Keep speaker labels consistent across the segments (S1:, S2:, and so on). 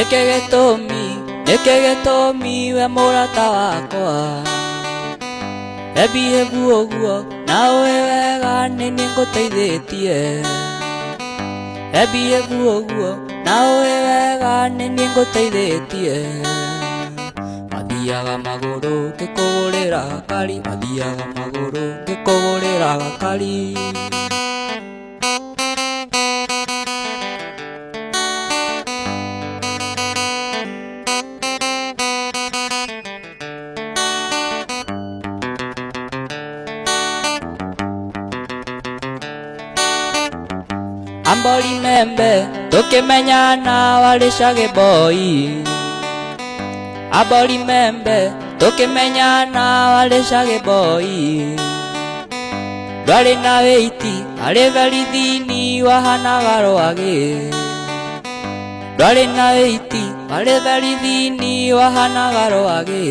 S1: Nĩkĩ gĩtũmi, nĩkĩ gĩtũmi we mũrata wakwa Ebihĩbu ũguo na ũĩ wega nĩ niĩ ngũteithĩtie. Ebihĩbu ũguo na ũĩ wega nĩ niĩ ngũteithĩtie. Mathiaga magũrũ ngĩkũgũrĩra gakari, mathiaga magũrũ ngĩkũgũrĩra gakari. Ambori membe tukĩmenyana warĩ cagĩ boy. Ambori membe tukĩmenyana warĩ cagĩ boy. Ndwarĩ na wĩiti arĩ berithini wahanaga rwagĩ. Ndwarĩ na wĩiti arĩ berithini wahanaga rwagĩ.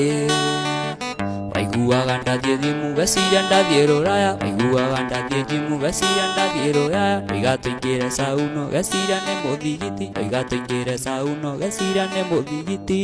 S1: Waiguaga ndathiĩ thimu weciria ndathiĩ rũraya, waiguaga ndathiĩ njimu weciria ndathiĩ rũraya. Ndoiga tũingĩre sauno weciria nĩ mũthigiti, ndoiga tũingĩre sauno weciria nĩ mũthigiti.